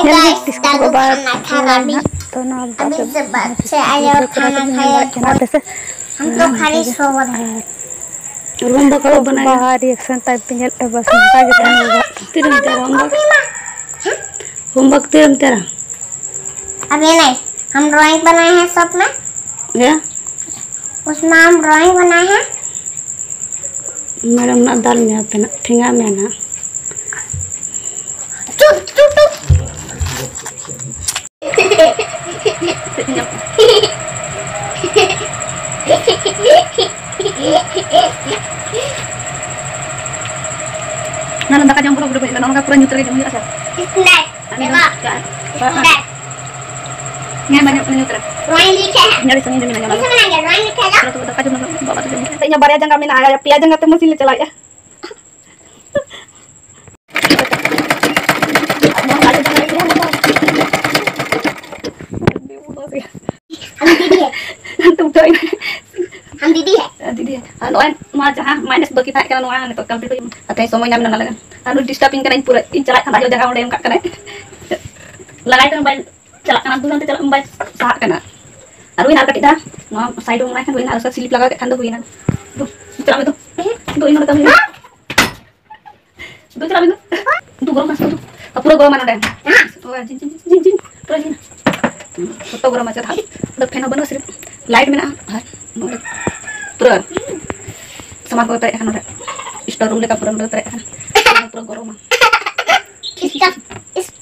ᱧᱮᱞ ᱢᱮ, ᱛᱤᱥ ᱠᱚᱛᱮ ᱵᱟᱵᱟ ᱨᱚᱲᱟᱭ ᱱᱟᱦᱟᱜ᱾ ᱛᱚ ᱱᱚᱣᱟ ᱵᱟᱵᱟ ᱫᱚ ᱵᱷᱤᱰᱤᱭᱳ ᱠᱚᱨᱮ ᱠᱚ ᱧᱮᱞ ᱫᱟᱲᱮᱭᱟᱜ ᱠᱟᱱᱟ ᱯᱮ ᱥᱮ? ᱟᱨ ᱨᱩᱢ ᱵᱟᱠᱷᱟᱣ ᱵᱟᱱᱟᱭᱟ᱾ ᱵᱟᱵᱟ ᱨᱤᱭᱮᱠᱥᱚᱱ ᱴᱟᱭᱤᱯ ᱯᱮ ᱧᱮᱞ ᱮᱫᱟ, ᱵᱟᱥ ᱱᱚᱝᱠᱟ ᱜᱮ ᱛᱟᱦᱮᱱᱟ ᱵᱟᱵᱟ᱾ ᱛᱤᱨᱮᱢ ᱛᱮᱭᱟᱨᱟ ᱦᱳᱢᱣᱟᱨᱠ? ᱦᱳᱢᱣᱟᱨᱠ ᱛᱤᱨᱮᱢ ᱛᱮᱭᱟᱨᱟ? अभी नहीं, हम ड्राइंग बनाए हैं सब में। ᱜᱮ? उसमें हम ड्राइंग बनाए हैं। ᱢᱮᱰᱟᱢ ᱱᱟᱜ ᱫᱟᱞ ᱢᱮᱭᱟ ᱯᱮ ᱱᱟᱜ, ᱴᱷᱮᱸᱜᱟ ᱢᱮᱭᱟ ᱱᱟᱜ᱾ ᱪᱩᱯ, ᱪᱩᱯ, ᱪᱩᱯ᱾ ᱚᱱᱟ ᱫᱟᱠᱟ ᱡᱚᱢ ᱵᱚᱞᱚ ᱵᱚᱞᱚ ᱦᱩᱭᱩᱜ ᱠᱟᱱᱟ, ᱚᱱᱟ ᱯᱩᱨᱟᱹ ᱧᱩᱛ ᱨᱮᱜᱮ ᱡᱚᱢ ᱦᱩᱭᱩᱜᱼᱟ ᱥᱮ? ᱤᱥᱱᱮ᱾ ᱟᱨ ᱱᱤᱭᱟᱹ ᱫᱚ ᱪᱮᱫ? ᱦᱮᱸ, ᱵᱟᱹᱱᱩᱜ ᱠᱟᱱᱟ ᱧᱩᱛ ᱨᱮ᱾ ᱨᱚᱭᱮᱞ ᱞᱤᱠᱷᱮ ᱦᱮᱸ᱾ ᱟᱹᱰᱤ ᱥᱟᱺᱜᱤᱧ ᱨᱮ ᱢᱮᱱᱟᱧᱟ ᱚᱱᱟ ᱫᱚ᱾ ᱤᱥᱱᱮ ᱞᱟᱜᱮ, ᱨᱚᱭᱮᱞ ᱞᱤᱠᱷᱮ ᱫᱚ᱾ ᱪᱚᱞᱚ ᱛᱚᱵᱮ ᱫᱟᱠᱟ ᱡᱚᱢ ᱞᱮ ᱵᱟᱵᱟ ᱫᱚ ᱡᱚᱢ ᱠᱮᱫᱟ᱾ ᱤᱧᱟᱹᱜ ᱵᱟᱨᱭᱟ ᱡᱟᱸᱜᱟ ᱢᱮᱱᱟᱜᱼᱟ, ᱯᱮᱭᱟ ᱡᱟᱸᱜᱟ ᱛᱮ ᱢᱟᱹᱥᱤᱱ ᱞᱮ ᱪᱟᱞᱟᱣᱮᱫᱼᱟ᱾ हम दीदी है। तुम तो हम दीदी है। ᱫᱤᱫᱤ, ᱟᱨ ᱱᱚᱜᱼᱚᱭ ᱱᱚᱣᱟ ᱡᱟᱦᱟᱸ ᱢᱟᱭᱱᱟᱥ ᱵᱟᱹᱠᱤ ᱛᱟᱦᱮᱸ ᱠᱟᱱᱟ, ᱱᱚᱣᱟ ᱱᱤᱛᱚᱜ ᱠᱚᱢᱯᱞᱤᱴ ᱦᱩᱭᱩᱜᱼᱟ᱾ ᱟᱯᱮ ᱥᱚᱢᱚᱭ ᱧᱟᱢ ᱮᱱᱟ ᱞᱟᱜᱟᱱ᱾ ᱟᱨ ᱩᱱᱤ ᱰᱤᱥᱴᱟᱵᱤᱧ ᱠᱟᱱᱟ, ᱤᱧ ᱯᱩᱨᱟᱹ ᱤᱧ ᱪᱟᱞᱟᱜ ᱠᱷᱟᱱ ᱟᱡ ᱡᱟᱭᱜᱟ ᱚᱸᱰᱮ ᱮᱢ ᱠᱟᱜ ᱠᱟᱱᱟᱭ᱾ ᱞᱟᱜᱟᱭ ᱠᱟᱱᱟ, ᱵᱟᱭ ᱪᱟᱞᱟᱜ ᱠᱟᱱᱟ, ᱫᱩᱨᱟᱱᱛᱮ ᱪᱟᱞᱟᱜ ᱵᱟᱭ ᱥᱟᱦᱟᱜ ᱠᱟᱱᱟ᱾ ᱟᱨ ᱦᱩᱭᱱᱟ ᱟᱨ ᱠᱟᱹᱴᱤᱡ ᱫᱷᱟᱣ, ᱱᱚᱣᱟ ᱥᱟᱭᱤᱰ ᱨᱮ ᱮᱢᱟᱭ ᱠᱷᱟᱱ ᱦᱩᱭᱱᱟ, ᱟᱨ ᱥᱞᱤᱯ ᱞᱟᱜᱟᱣ ᱠᱮᱫ ᱠᱷᱟᱱ ᱫᱚ ᱦᱩᱭᱱᱟ᱾ ᱫᱩ, ᱪᱟᱞᱟᱜ ᱢᱮ ᱫᱩ᱾ ᱫᱩ, ᱤᱧ ᱱᱚᱰᱮ ᱠᱟᱹᱢᱤ ᱢᱮ᱾ ᱫᱩ, ᱪᱟᱞᱟᱜ ᱢᱮ ᱫᱩ᱾ ᱫᱩ, ᱜᱚᱨᱚᱢ ᱠᱟᱱᱟ ᱥᱮ ᱫᱩ? ᱯᱩᱨᱟᱹ ᱜᱚᱨᱚᱢᱟ ᱱᱚᱰᱮ᱾ ᱡᱤᱱ, ᱡᱤᱱ, ᱡᱤᱱ, ᱡᱤᱱ, ᱯᱩᱨᱟᱹ ᱡᱤᱱ᱾ ᱡᱚᱛᱚ ᱜᱚᱨᱚᱢᱟ ᱪᱮᱫ ᱦᱟᱸᱜ᱾ ᱱᱚᱰᱮ ᱯᱷᱮᱱ ᱦᱚᱸ ᱵᱟᱹᱱᱩᱜᱼᱟ, ᱥᱤᱨᱯ ᱞᱟᱭᱤᱴ ᱢᱮᱱᱟᱜᱼᱟ᱾ ᱟᱨ ᱱᱚᱰᱮ ᱯᱩᱨᱟᱹ ᱥᱟᱢᱟᱱ ᱠᱚ ᱯᱮᱨᱮᱡ ᱟᱠᱟᱱᱟ ᱱᱚᱰᱮ᱾ ᱥᱴᱳᱨ ᱨᱩᱢ ᱞᱮᱠᱟ ᱯᱩᱨᱟᱹ ᱱᱚᱰᱮ ᱯᱮᱨᱮᱡ ᱟᱠᱟᱱᱟ᱾ ᱯᱩᱨᱟᱹ ᱜᱚᱨᱚᱢᱟ᱾ ᱤᱥᱴᱟ, ᱤᱥ-,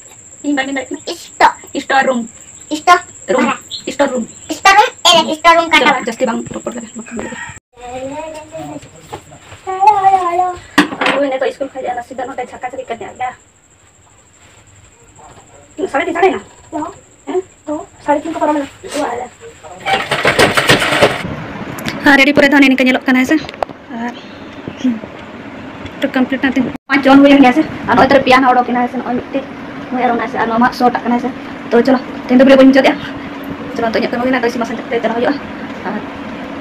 ᱤᱧ ᱵᱟᱹᱧ ᱢᱮᱱ ᱫᱟᱲᱮᱭᱟᱜ ᱠᱟᱱᱟ᱾ ᱤᱥᱴᱟ᱾ ᱥᱴᱳᱨ ᱨᱩᱢ᱾ ᱤᱥᱴᱟ᱾ ᱨᱩᱢ᱾ ᱵᱟᱝᱟ᱾ ᱥᱴᱳᱨ ᱨᱩᱢ᱾ ᱤᱥᱴᱟ ᱨᱩᱢ, ᱮ, ᱤᱥᱴᱟ ᱨᱩᱢ ᱠᱟᱴᱟ ᱪᱚᱞᱚ, ᱵᱟᱝᱟ᱾ ᱡᱟᱹᱥᱛᱤ ᱵᱟᱝ ᱨᱚᱯᱚᱲ ᱠᱟᱱᱟ᱾ ᱟᱵᱚ ᱱᱤᱛᱚᱜ ᱥᱠᱩᱞ ᱠᱷᱚᱱ ᱦᱮᱡ ᱮᱱᱟ, ᱥᱤᱫᱷᱟ ᱱᱚᱰᱮ ᱡᱷᱟᱠᱟ ᱡᱷᱟᱠᱤ ᱠᱟᱛᱮ ᱟᱰᱰᱟ᱾ ᱥᱟᱲᱮ ᱛᱤᱱ ᱥᱟᱲᱮᱭᱮᱱᱟ? ᱦᱮᱸ? ᱛᱚ, ᱥᱟᱲᱮ ᱛᱤᱱ ᱠᱚ ᱯᱟᱨᱚᱢᱮᱱᱟ᱾ ᱟᱨ ᱨᱮᱰᱤ ᱯᱚᱨᱮ ᱫᱚ ᱦᱟᱱᱮ ᱱᱤᱝᱠᱟ ᱧᱮᱞᱚᱜ ᱠᱟᱱᱟ, ᱦᱮᱸ ᱥᱮ? ᱟᱨ, ᱦᱩᱸ᱾ ᱠᱚᱢᱯᱞᱤᱴ ᱱᱟ ᱛᱤᱧ᱾ ᱯᱟᱸᱪ ᱡᱚᱱ ᱦᱩᱭ ᱞᱮᱱ ᱜᱮᱭᱟ ᱥᱮ, ᱟᱨ ᱱᱚᱜᱼᱚᱭ ᱛᱚᱨᱟ ᱯᱮᱭᱟ ᱱᱟᱜ ᱚᱰᱚᱠ ᱮᱱᱟ ᱥᱮ, ᱱᱚᱜᱼᱚᱭ ᱢᱤᱫᱴᱮᱡ ᱱᱚᱜᱼᱚᱭ ᱟᱨ ᱚᱱᱟ ᱥᱮ, ᱟᱨ ᱱᱚᱣᱟ ᱢᱟ ᱥᱚᱴ ᱟᱜ ᱠᱟᱱᱟ ᱥᱮ᱾ ᱛᱚ ᱪᱚᱞᱚ, ᱛᱮᱦᱮᱧ ᱫᱚ ᱵᱷᱤᱰᱤᱭᱳ ᱵᱟᱹᱧ ᱢᱩᱪᱟᱹᱫ ᱮᱜᱼᱟ᱾ ᱪᱚᱞᱚ, ᱱᱤᱛᱚᱜ ᱤᱧᱟᱹᱜ ᱠᱟᱹᱢᱤ ᱦᱩᱭᱱᱟ, ᱛᱚ ᱤᱥᱤᱱ ᱵᱟᱥᱟᱝ ᱠᱟᱛᱮ ᱪᱟᱞᱟᱣ ᱦᱩᱭᱩᱜᱼᱟ᱾ ᱟᱨ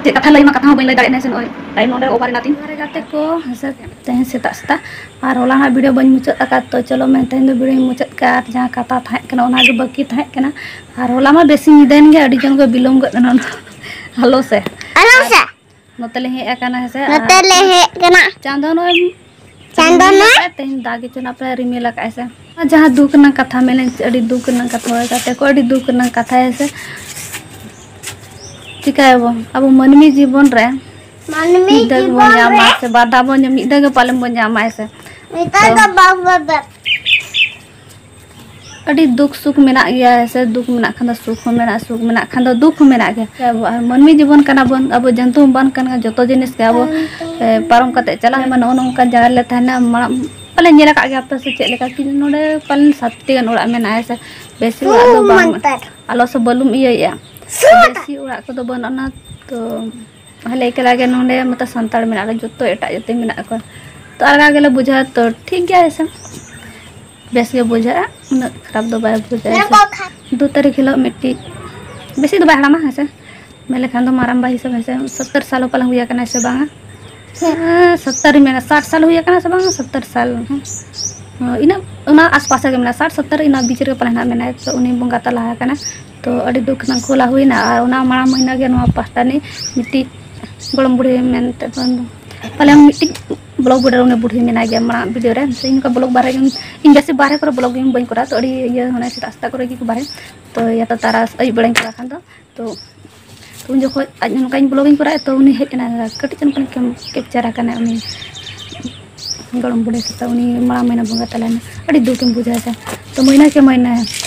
ᱪᱮᱫ ᱠᱟᱛᱷᱟ ᱞᱟᱹᱭ ᱢᱟ, ᱠᱟᱛᱷᱟ ᱦᱚᱸ ᱵᱟᱹᱧ ᱞᱟᱹᱭ ᱫᱟᱲᱮᱭᱟᱜ ᱠᱟᱱᱟ ᱥᱮ, ᱱᱚᱜᱼᱚᱭ ᱴᱟᱭᱤᱢ ᱱᱚᱰᱮ ᱳᱵᱷᱟᱨ ᱮᱱᱟ ᱛᱤᱧ᱾ ᱜᱟᱛᱮ ᱠᱚ, ᱦᱮᱸ ᱥᱮ, ᱛᱮᱦᱮᱧ ᱥᱮᱛᱟᱜ ᱥᱮᱛᱟᱜ ᱟᱨ ᱦᱚᱞᱟ ᱱᱟᱜ ᱵᱷᱤᱰᱤᱭᱳ ᱵᱟᱹᱧ ᱢᱩᱪᱟᱹᱫ ᱟᱠᱟᱫ, ᱛᱚ ᱪᱚᱞᱚ ᱢᱮ, ᱛᱮᱦᱮᱧ ᱫᱚ ᱵᱷᱤᱰᱤᱭᱳᱧ ᱢᱩᱪᱟᱹᱫ ᱠᱟᱜᱼᱟ᱾ ᱟᱨ ᱡᱟᱦᱟᱸ ᱠᱟᱛᱷᱟ ᱛᱟᱦᱮᱸ ᱠᱟᱱᱟ, ᱚᱱᱟ ᱜᱮ ᱵᱟᱹᱠᱤ ᱛᱟᱦᱮᱸ ᱠᱟᱱᱟ᱾ ᱟᱨ ᱦᱚᱞᱟ ᱢᱟ ᱵᱮᱥᱤ ᱧᱤᱫᱟᱹᱭᱮᱱ ᱜᱮ, ᱟᱹᱰᱤ ᱡᱳᱨ ᱜᱮ ᱵᱤᱞᱚᱢ ᱜᱚᱫ ᱮᱱᱟ᱾ ᱦᱮᱞᱳ ᱥᱮ᱾ ᱦᱮᱞᱳ ᱥᱮ᱾ ᱱᱚᱛᱮ ᱞᱮ ᱦᱮᱡ ᱟᱠᱟᱱᱟ, ᱦᱮᱸ ᱥᱮ? ᱱᱚᱛᱮ ᱟᱨ ᱞᱮ ᱦᱮᱡ ᱟᱠᱟᱱᱟ᱾ ᱪᱟᱸᱫᱚ ᱱᱚᱜᱼᱚᱭ ᱪᱟᱸᱫᱚ ᱨᱤᱢᱤᱞ ᱱᱚᱜᱼᱚᱭ ᱟᱠᱟᱫᱼᱟᱭ, ᱛᱮᱦᱮᱧ ᱫᱟᱜ ᱜᱮᱪᱚ ᱱᱟᱜ ᱯᱮ ᱨᱤᱢᱤᱞ ᱟᱠᱟᱫᱼᱟᱭ ᱥᱮ? ᱟᱨ ᱡᱟᱦᱟᱸ ᱫᱩᱠ ᱨᱮᱱᱟᱜ ᱠᱟᱛᱷᱟ ᱢᱮᱱᱟᱹᱧ, ᱟᱹᱰᱤ ᱫᱩᱠ ᱨᱮᱱᱟᱜ ᱠᱟᱛᱷᱟ ᱦᱩᱭ ᱠᱟᱛᱮ ᱠᱚ, ᱟᱹᱰᱤ ᱫᱩᱠ ᱨᱮᱱᱟᱜ ᱠᱟᱛᱷᱟ, ᱦᱮᱸ ᱥᱮ? ᱪᱤᱠᱟᱹᱭᱟᱵᱚᱱ? ᱟᱵᱚ ᱢᱟᱹᱱᱢᱤ ᱡᱤᱵᱚᱱ ᱨᱮ ᱢᱟᱹᱱᱢᱤ ᱢᱤᱫ ᱫᱷᱟᱣ ᱜᱮᱵᱚᱱ ᱡᱤᱵᱚᱱ ᱧᱟᱢᱟ ᱨᱮ ᱥᱮ ᱵᱟᱨ ᱫᱷᱟᱣ ᱵᱚᱱ ᱧᱟᱢᱟ, ᱢᱤᱫ ᱫᱷᱟᱣ ᱜᱮ ᱯᱟᱞᱮᱱ ᱵᱚᱱ ᱧᱟᱢᱟ, ᱦᱮᱸ ᱥᱮ? ᱱᱤᱛᱚᱜ ᱛᱚ ᱫᱚ ᱵᱟᱝ ᱵᱚᱫᱚᱞ᱾ ᱟᱹᱰᱤ ᱫᱩᱠ ᱥᱩᱠ ᱢᱮᱱᱟᱜ ᱜᱮᱭᱟ, ᱥᱮ ᱫᱩᱠ ᱢᱮᱱᱟᱜ ᱠᱷᱟᱱ ᱫᱚ ᱥᱩᱠ ᱦᱚᱸ ᱢᱮᱱᱟᱜᱼᱟ, ᱥᱩᱠ ᱢᱮᱱᱟᱜ ᱠᱷᱟᱱ ᱫᱚ ᱫᱩᱠ ᱦᱚᱸ ᱢᱮᱱᱟᱜ ᱜᱮᱭᱟ᱾ ᱟᱵᱚ ᱟᱨ ᱢᱟᱹᱱᱢᱤ ᱡᱤᱵᱚᱱ ᱠᱟᱱᱟ ᱵᱚᱱ, ᱟᱵᱚ ᱡᱚᱱᱛᱩ ᱦᱚᱸ ᱵᱟᱝ ᱠᱟᱱᱟ, ᱡᱚᱛᱚ ᱡᱤᱱᱤᱥ ᱜᱮ ᱟᱵᱚ, ᱮ, ᱯᱟᱨᱚᱢ ᱠᱟᱛᱮ ᱪᱟᱞᱟᱜ ᱦᱩᱭᱩᱜᱼᱟ᱾ ᱱᱚᱜᱼᱚ ᱱᱚᱝᱠᱟᱱ ᱡᱟᱭᱜᱟ ᱨᱮᱞᱮ ᱛᱟᱦᱮᱱᱟ᱾ ᱢᱟᱲᱟᱝ ᱯᱟᱞᱮ ᱧᱮᱞ ᱟᱠᱟᱫ ᱜᱮᱭᱟ ᱯᱮ ᱥᱮ ᱪᱮᱫ ᱞᱮᱠᱟ ᱠᱤ ᱱᱚᱰᱮ ᱯᱟᱞᱮᱱ ᱥᱟᱛᱴᱤ ᱜᱟᱱ ᱚᱲᱟᱜ ᱢᱮᱱᱟᱜᱼᱟ, ᱥᱮ ᱵᱮᱥᱤ ᱚᱲᱟᱜ ᱫᱚ ᱵᱟᱝ, ᱟᱞᱚ ᱥᱮ ᱵᱟᱹᱞᱩᱢ ᱤᱭᱟᱹᱭᱮᱫᱼᱟ, ᱵᱮᱥᱤ ᱚᱲᱟᱜ ᱠᱚᱫᱚ ᱵᱟᱹᱱᱩᱜ ᱟᱱᱟ᱾ ᱛᱚ ᱟᱞᱮ ᱮᱠᱞᱟ ᱜᱮ ᱱᱚᱰᱮ ᱢᱚᱛᱚ ᱥᱟᱱᱛᱟᱲ ᱢᱮᱱᱟᱜ ᱞᱮᱭᱟ, ᱡᱚᱛᱚ ᱮᱴᱟᱜ ᱡᱟᱹᱛᱤ ᱢᱮᱱᱟᱜ ᱠᱚᱣᱟ᱾ ᱛᱚ ᱟᱞᱜᱟ ᱜᱮᱞᱮ ᱵᱩᱡᱷᱟᱹᱣᱟ, ᱛᱚ ᱴᱷᱤᱠ ᱜᱮᱭᱟ, ᱦᱮᱸ ᱥᱮ? ᱵᱮᱥ ᱜᱮ ᱵᱩᱡᱷᱟᱹᱜᱼᱟ, ᱩᱱᱟᱹᱜ ᱠᱷᱟᱨᱟᱯ ᱫᱚ ᱵᱟᱭ ᱵᱩᱡᱷᱟᱹᱜᱼᱟ, ᱦᱮᱸ ᱥᱮ? ᱫᱩ ᱛᱟᱹᱨᱤᱠᱷ ᱦᱤᱞᱳᱜ ᱢᱤᱫᱴᱤᱡ, ᱵᱮᱥᱤ ᱫᱚ ᱵᱟᱭ ᱦᱟᱲᱟᱢᱟ, ᱦᱮᱸ ᱥᱮ? ᱢᱮᱱ ᱞᱮᱠᱷᱟᱱ ᱫᱚ ᱢᱟᱨᱟᱝᱵᱟ ᱦᱤᱥᱟᱹᱵ, ᱦᱮᱸ ᱥᱮ? ᱥᱚᱛᱛᱚᱨ ᱥᱟᱞ ᱦᱚᱸ ᱯᱟᱞᱮᱱ ᱦᱩᱭ ᱟᱠᱟᱱᱟ ᱥᱮ ᱵᱟᱝᱟ? ᱦᱮᱸ, ᱥᱚᱛᱛᱚᱨ ᱤᱧ ᱢᱮᱱᱟ, ᱥᱟᱴ ᱥᱟᱞ ᱦᱩᱭ ᱟᱠᱟᱱᱟ ᱥᱮ ᱵᱟᱝᱟ? ᱥᱚᱛᱛᱚᱨ ᱥᱟᱞ, ᱦᱮᱸ᱾ ᱦᱚᱸ, ᱤᱱᱟᱹ, ᱚᱱᱟ ᱟᱥᱯᱟᱥ ᱨᱮᱜᱮ ᱢᱮᱱᱟᱜᱼᱟ, ᱥᱟᱴ ᱥᱚᱛᱛᱚᱨ ᱤᱱᱟᱹ ᱵᱤᱪ ᱨᱮᱜᱮ ᱯᱟᱞᱮᱱ ᱦᱟᱸᱜ ᱢᱮᱱᱟᱭ᱾ ᱛᱚ ᱩᱱᱤ ᱵᱚᱸᱜᱟ ᱛᱟᱞᱟ ᱟᱠᱟᱱᱟ᱾ ᱛᱚ ᱟᱹᱰᱤ ᱫᱩᱠ ᱨᱮᱱᱟᱜ ᱠᱷᱚᱞᱟ ᱦᱩᱭᱱᱟ᱾ ᱟᱨ ᱚᱱᱟ ᱢᱟᱲᱟᱝ ᱢᱟᱹᱦᱱᱟᱹ ᱜᱮ ᱱᱚᱣᱟ ᱯᱟᱥᱴᱟ ᱨᱤᱱᱤᱡ ᱢᱤᱫᱴᱤᱡ ᱜᱚᱲᱚᱢ ᱵᱩᱲᱦᱤ ᱢᱮᱱᱛᱮ ᱵᱚᱱ, ᱯᱟᱞᱮ ᱢᱤᱫᱴᱤᱡ ᱵᱞᱚᱜ ᱵᱩᱰᱷᱟᱹ ᱩᱱᱤ ᱵᱩᱲᱦᱤ ᱢᱮᱱᱟᱭ ᱜᱮᱭᱟ ᱢᱟᱲᱟᱝ ᱵᱷᱤᱰᱤᱭᱳ ᱨᱮ᱾ ᱤᱧ ᱱᱚᱝᱠᱟ ᱵᱞᱚᱜ ᱵᱟᱨᱦᱮ ᱜᱮ, ᱤᱧ ᱵᱮᱥᱤ ᱵᱟᱨᱦᱮ ᱠᱚᱨᱮ ᱵᱞᱚᱜ ᱜᱮ ᱵᱟᱹᱧ ᱠᱚᱨᱟᱣᱟ᱾ ᱛᱚ ᱟᱹᱰᱤ ᱤᱭᱟᱹ, ᱢᱟᱱᱮ ᱥᱮᱛᱟᱜ ᱥᱮᱛᱟᱜ ᱠᱚᱨᱮ ᱜᱮᱠᱚ ᱵᱟᱨᱦᱮ, ᱛᱚ ᱭᱟ ᱛᱚ ᱛᱟᱨᱟᱥ ᱟᱹᱭᱩᱵ ᱵᱮᱲᱟᱧ ᱠᱚᱨᱟᱣ ᱠᱷᱟᱱ ᱫᱚ᱾ ᱛᱚ ᱛᱚ ᱩᱱ ᱡᱚᱠᱷᱚᱡ ᱟᱡ ᱱᱚᱝᱠᱟᱧ ᱵᱞᱚᱜ ᱤᱧ ᱠᱚᱨᱟᱣᱮᱫ, ᱛᱚ ᱩᱱᱤ ᱦᱮᱡ ᱮᱱᱟ, ᱠᱟᱹᱴᱤᱡ ᱪᱩᱞᱩᱝ ᱠᱮᱢ-, ᱠᱮᱯᱪᱟᱨ ᱟᱠᱟᱱᱟ ᱩᱱᱤ ᱜᱚᱲᱚᱢ ᱵᱩᱰᱷᱤ ᱥᱟᱛᱮ᱾ ᱩᱱᱤ ᱢᱟᱲᱟᱝ ᱢᱟᱹᱦᱱᱟᱹ ᱵᱚᱸᱜᱟ ᱛᱟᱞᱟᱭᱮᱱᱟ, ᱟᱹᱰᱤ ᱫᱩᱠ ᱮᱢ ᱵᱩᱡᱷᱟᱹᱣᱟ ᱥᱮ᱾ ᱛᱚ ᱢᱟᱹᱦᱱᱟᱹ ᱠᱮ ᱢᱟᱹᱦᱱᱟᱹ,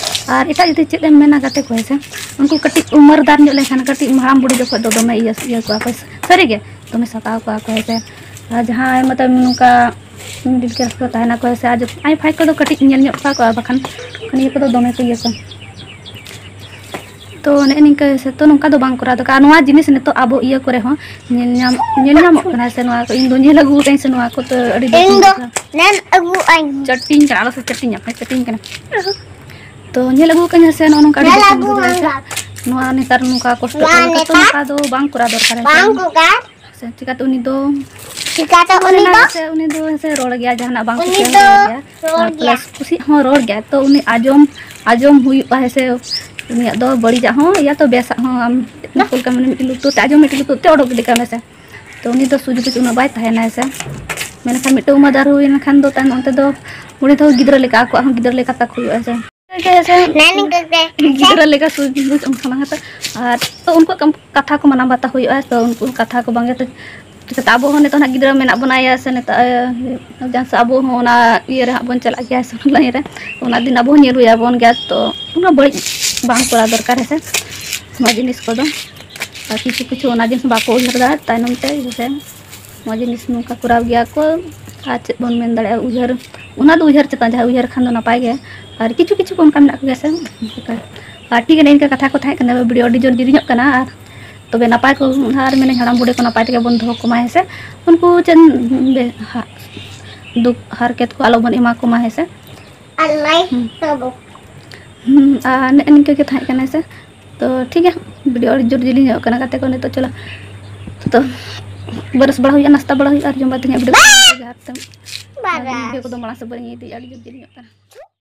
ᱟᱨ ᱮᱴᱟᱜ ᱡᱟᱹᱛᱤ ᱪᱮᱫ ᱮᱢ ᱢᱮᱱᱟ ᱜᱟᱛᱮ ᱠᱚ, ᱦᱮᱸ ᱥᱮ? ᱩᱱᱠᱩ ᱠᱟᱹᱴᱤᱡ ᱩᱢᱟᱹᱨ ᱫᱟᱨ ᱧᱚᱜ ᱞᱮᱱᱠᱷᱟᱱ, ᱠᱟᱹᱴᱤᱡ ᱦᱟᱲᱟᱢ ᱵᱩᱲᱦᱤ ᱡᱚᱠᱷᱚᱡ ᱫᱚ ᱫᱚᱢᱮ ᱤᱭᱟᱹ, ᱤᱭᱟᱹ ᱠᱚᱣᱟ ᱠᱚ, ᱥᱟᱹᱨᱤ ᱜᱮ ᱫᱚᱢᱮ ᱥᱟᱛᱟᱣ ᱠᱚᱣᱟ ᱠᱚ, ᱦᱮᱸ ᱥᱮ? ᱟᱨ ᱡᱟᱦᱟᱸᱭ ᱢᱚᱛᱞᱚᱵ ᱱᱚᱝᱠᱟ ᱢᱤᱰᱤᱞ ᱠᱞᱟᱥ ᱠᱚ ᱛᱟᱦᱮᱱᱟ ᱠᱚ, ᱦᱮᱸ ᱥᱮ? ᱟᱨ ᱡᱚ-, ᱟᱭ ᱯᱷᱟᱭ ᱠᱚᱫᱚ ᱠᱟᱹᱴᱤᱡ ᱧᱮᱞ ᱧᱚᱜ ᱠᱚᱣᱟ ᱠᱚ, ᱟᱨ ᱵᱟᱠᱷᱟᱱ ᱱᱤᱭᱟᱹ ᱠᱚᱫᱚ ᱫᱚᱢᱮ ᱠᱚ ᱤᱭᱟᱹ ᱠᱚᱣᱟ᱾ ᱛᱚ ᱱᱮᱜᱼᱮ ᱱᱤᱝᱠᱟᱹ ᱥᱮ, ᱛᱚ ᱱᱚᱝᱠᱟ ᱫᱚ ᱵᱟᱝ ᱠᱚᱨᱟᱣ ᱫᱚᱨᱠᱟᱨ᱾ ᱱᱚᱣᱟ ᱡᱤᱱᱤᱥ ᱱᱤᱛᱚᱜ ᱟᱵᱚ ᱤᱭᱟᱹ ᱠᱚᱨᱮ ᱦᱚᱸ ᱧᱮᱞ ᱧᱟᱢ, ᱧᱮᱞ ᱧᱟᱢᱚᱜ ᱠᱟᱱᱟ ᱥᱮ, ᱱᱚᱣᱟ ᱠᱚ ᱤᱧ ᱫᱚ ᱧᱮᱞ ᱟᱹᱜᱩ ᱟᱠᱟᱫᱟᱹᱧ ᱥᱮ, ᱱᱚᱣᱟ ᱠᱚ ᱛᱚ ᱟᱹᱰᱤ ᱵᱮᱥ ᱤᱧ ᱫᱚ ᱵᱩᱡᱷᱟᱹᱜᱼᱟ᱾ ᱱᱮᱢ ᱟᱹᱜᱩ ᱟᱹᱧ᱾ ᱪᱟᱹᱴᱤᱧ ᱠᱟᱱᱟ, ᱟᱞᱚ ᱥᱮ ᱪᱟᱹᱴᱤᱧ ᱟᱯᱮ, ᱪᱟᱹᱴᱤᱧ ᱠᱟᱱᱟ᱾ ᱛᱚ ᱧᱮᱞ ᱟᱹᱜᱩ ᱟᱠᱟᱫᱟᱹᱧ ᱥᱮ, ᱱᱚᱜᱼᱚ ᱱᱚᱝᱠᱟ ᱟᱹᱰᱤ ᱧᱮᱞ ᱵᱮᱥ ᱟᱹᱜᱩ ᱵᱩᱡᱷᱟᱹᱜᱼᱟ ᱥᱮ᱾ ᱟᱹᱧ᱾ ᱱᱚᱣᱟ ᱱᱮᱛᱟᱨ ᱱᱚᱝᱠᱟ ᱠᱚᱥᱴᱚ ᱱᱚᱣᱟ ᱠᱚ ᱱᱚᱝᱠᱟ ᱛᱚ ᱱᱮᱛᱟᱨ ᱱᱚᱝᱠᱟ ᱫᱚ ᱵᱟᱝ ᱠᱚᱨᱟᱣ ᱫᱚᱨᱠᱟᱨ᱾ ᱵᱟᱝ ᱠᱚᱨᱟᱣ᱾ ᱥᱮ ᱪᱤᱠᱟᱹᱛᱮ ᱩᱱᱤ ᱫᱚ ᱪᱤᱠᱟᱹᱛᱮ ᱩᱱᱤ ᱫᱚ ᱥᱮ ᱩᱱᱤ ᱫᱚ ᱦᱮᱸ ᱥᱮ ᱨᱚᱲ ᱜᱮᱭᱟ, ᱡᱟᱦᱟᱱᱟᱜ ᱵᱟᱝ ᱩᱱᱤ ᱠᱩᱥᱤᱭᱟᱜ ᱫᱚ ᱦᱚᱸ ᱨᱚᱲ ᱜᱮᱭᱟ᱾ ᱨᱚᱲ ᱟᱨ ᱜᱮᱭᱟ᱾ Plus ᱠᱩᱥᱤᱜ ᱦᱚᱸ ᱨᱚᱲ ᱜᱮᱭᱟ, ᱛᱚ ᱩᱱᱤ ᱟᱸᱡᱚᱢ, ᱟᱸᱡᱚᱢ ᱦᱩᱭᱩᱜᱼᱟ ᱦᱮᱸ ᱥᱮ᱾ ᱩᱱᱤᱭᱟᱜ ᱫᱚ ᱵᱟᱹᱲᱤᱡᱟᱜ ᱦᱚᱸ ᱤᱭᱟ ᱛᱚ ᱵᱮᱥᱟᱜ ᱦᱚᱸ ᱟᱢ ᱪᱮᱫ ᱞᱮᱠᱟ ᱢᱟᱱᱮ ᱢᱤᱫᱴᱤᱡ ᱞᱩᱛᱩᱨ ᱛᱮ ᱟᱸᱡᱚᱢ, ᱢᱤᱫᱴᱤᱡ ᱞᱩᱛᱩᱨ ᱛᱮ ᱚᱰᱚᱠ ᱜᱤᱰᱤ ᱠᱟᱜ ᱢᱮ ᱥᱮ᱾ ᱛᱚ ᱩᱱᱤ ᱫᱚ ᱥᱩᱡᱽ ᱵᱩᱡᱽ ᱩᱱᱟᱹᱜ ᱵᱟᱭ ᱛᱟᱦᱮᱱᱟ ᱦᱮᱸ ᱥᱮ᱾ ᱢᱮᱱᱠᱷᱟᱱ ᱢᱤᱫᱴᱟᱝ ᱩᱢᱟᱹᱨ ᱟᱨ ᱦᱩᱭ ᱞᱮᱱᱠᱷᱟᱱ ᱫᱚ ᱛᱟᱭᱚᱢ ᱚᱱᱛᱮ ᱫᱚ ᱩᱱᱤ ᱫᱚ ᱜᱤᱫᱽᱨᱟᱹ ᱞᱮᱠᱟ, ᱟᱠᱚᱣᱟᱜ ᱦᱚᱸ ᱜᱤᱫᱽᱨᱟᱹ ᱞᱮᱠᱟ ᱛᱟᱠᱚ ᱦᱩᱭᱩᱜᱼᱟ ᱦᱮᱸ ᱥᱮ᱾ ᱱᱟᱱᱤ ᱠᱚᱜᱮ᱾ ᱜᱤᱫᱽᱨᱟᱹ ᱞᱮᱠᱟ ᱥᱩᱡᱽ ᱵᱩᱡᱽ ᱚᱱᱠᱟ ᱵᱟᱝ ᱦᱟᱛᱟᱣ᱾ ᱟᱨ ᱛᱚ ᱩᱱᱠᱩᱣᱟᱜ ᱠᱟᱢ-, ᱠᱟᱛᱷᱟ ᱠᱚ ᱢᱟᱱᱟᱣ ᱵᱟᱛᱟᱣ ᱦᱩᱭᱩᱜᱼᱟ᱾ ᱛᱚ ᱩᱱᱠᱩ ᱠᱟᱛᱷᱟ ᱠᱚ ᱵᱟᱝ ᱜᱮ ᱛᱚ ᱪᱤᱠᱟᱹᱛᱮ ᱟᱵᱚ ᱦᱚᱸ ᱱᱤᱛᱚᱜ ᱦᱟᱸᱜ ᱜᱤᱫᱽᱨᱟᱹ ᱢᱮᱱᱟᱜ ᱵᱚᱱᱟ ᱭᱟ ᱥᱮ ᱱᱤᱛᱚᱜ, ᱮ, ᱡᱟᱦᱟᱸ ᱥᱮ ᱟᱵᱚ ᱦᱚᱸ ᱚᱱᱟ ᱤᱭᱟᱹ ᱨᱮ ᱦᱟᱸᱜ ᱵᱚᱱ ᱪᱟᱞᱟᱜ ᱜᱮᱭᱟ ᱥᱮ ᱚᱱᱟ ᱤᱭᱟᱹ ᱨᱮ, ᱚᱱᱟ ᱫᱤᱱ ᱟᱵᱚ ᱦᱚᱸ ᱧᱮᱞ ᱦᱩᱭ ᱟᱵᱚᱱ ᱜᱮᱭᱟ᱾ ᱛᱚ ᱩᱱᱟᱹᱜ ᱵᱟᱹᱲᱤᱡ ᱵᱟᱝ ᱠᱚᱨᱟᱣ ᱫᱚᱨᱠᱟᱨ ᱦᱮᱸ ᱥᱮ, ᱱᱚᱣᱟ ᱡᱤᱱᱤᱥ ᱠᱚᱫᱚ᱾ ᱟᱨ ᱠᱤᱪᱷᱩ ᱠᱤᱪᱷᱩ ᱚᱱᱟ ᱡᱤᱱᱤᱥ ᱵᱟᱠᱚ ᱩᱭᱦᱟᱹᱨ ᱫᱟ ᱛᱟᱭᱱᱚᱢ ᱛᱮ, ᱡᱮᱭᱥᱮ ᱱᱚᱣᱟ ᱡᱤᱱᱤᱥ ᱱᱚᱝᱠᱟ ᱠᱚᱨᱟᱣ ᱜᱮᱭᱟ ᱠᱚ᱾ ᱟᱨ ᱪᱮᱫ ᱵᱚᱱ ᱢᱮᱱ ᱫᱟᱲᱮᱭᱟᱜᱼᱟ, ᱩᱭᱦᱟᱹᱨ, ᱚᱱᱟ ᱫᱚ ᱩᱭᱦᱟᱹᱨ ᱪᱮᱛᱟᱱ, ᱡᱟᱦᱟᱸᱭ ᱩᱭᱦᱟᱹᱨ ᱠᱷᱟᱱ ᱫᱚ ᱱᱟᱯᱟᱭ ᱜᱮ᱾ ᱟᱨ ᱠᱤᱪᱷᱩ ᱠᱤᱪᱷᱩ ᱠᱚ ᱚᱱᱠᱟ ᱢᱮᱱᱟᱜ ᱠᱚᱜᱮᱭᱟ ᱥᱮ᱾ ᱟᱨ ᱴᱷᱤᱠ ᱜᱮᱭᱟ, ᱤᱱᱠᱟᱹ ᱠᱟᱛᱷᱟ ᱠᱚ ᱛᱟᱦᱮᱸ ᱠᱟᱱᱟ, video ᱟᱹᱰᱤ ᱡᱳᱨ ᱡᱤᱞᱤᱧᱚᱜ ᱠᱟᱱᱟ᱾ ᱟᱨ ᱛᱚᱵᱮ ᱱᱟᱯᱟᱭ ᱠᱚ ᱟᱨ ᱢᱮᱱᱟᱹᱧ ᱦᱟᱲᱟᱢ ᱵᱩᱰᱷᱤ ᱠᱚ ᱱᱟᱯᱟᱭ ᱛᱮᱜᱮ ᱵᱚᱱ ᱫᱚᱦᱚ ᱠᱚᱢᱟ ᱦᱮᱸ ᱥᱮ᱾ ᱩᱱᱠᱩ ᱪᱮᱫ ᱵᱮ-, ᱦᱟ-, ᱫᱩᱠ ᱦᱟᱨᱠᱮᱛ ᱠᱚ ᱟᱞᱚ ᱵᱚᱱ ᱮᱢᱟ ᱠᱚᱢᱟ ᱦᱮᱸ ᱥᱮ᱾ ᱟᱨ like ᱦᱩᱸ᱾ ᱛᱟᱵᱚ᱾ ᱦᱩᱸ, ᱟᱨ ᱱᱮᱜᱼᱮ ᱱᱤᱝᱠᱟᱹ ᱜᱮ ᱛᱟᱦᱮᱸ ᱠᱟᱱᱟ ᱦᱮᱸ ᱥᱮ᱾ ᱛᱚ ᱴᱷᱤᱠ ᱜᱮᱭᱟ, video ᱟᱹᱰᱤ ᱡᱳᱨ ᱡᱤᱞᱤᱧᱚᱜ ᱠᱟᱱᱟ ᱜᱟᱛᱮ ᱠᱚ᱾ ᱱᱤᱛᱚᱜ ᱪᱚᱞᱚ, ᱛᱚ ᱵᱨᱟᱥ ᱵᱟᱲᱟ ᱦᱩᱭᱩᱜᱼᱟ, ᱱᱟᱥᱛᱟ ᱵᱟᱲᱟ ᱦᱩᱭᱩᱜᱼᱟ ᱟᱨ ᱡᱚᱢ ᱵᱟᱲᱟ ᱛᱮᱦᱮᱧᱟᱜ video ᱵᱟᱭ᱾ ᱡᱚᱦᱟᱨ ᱛᱮ᱾ ᱵᱟᱭ᱾ Video ᱠᱚᱫᱚ ᱢᱟᱲᱟᱝ ᱥᱮᱫ ᱵᱟᱹᱧ ᱤᱫᱤᱭᱟ, ᱟᱹᱰᱤ ᱡᱳᱨ ᱡᱤᱞᱤᱧᱚᱜ ᱠᱟᱱᱟ᱾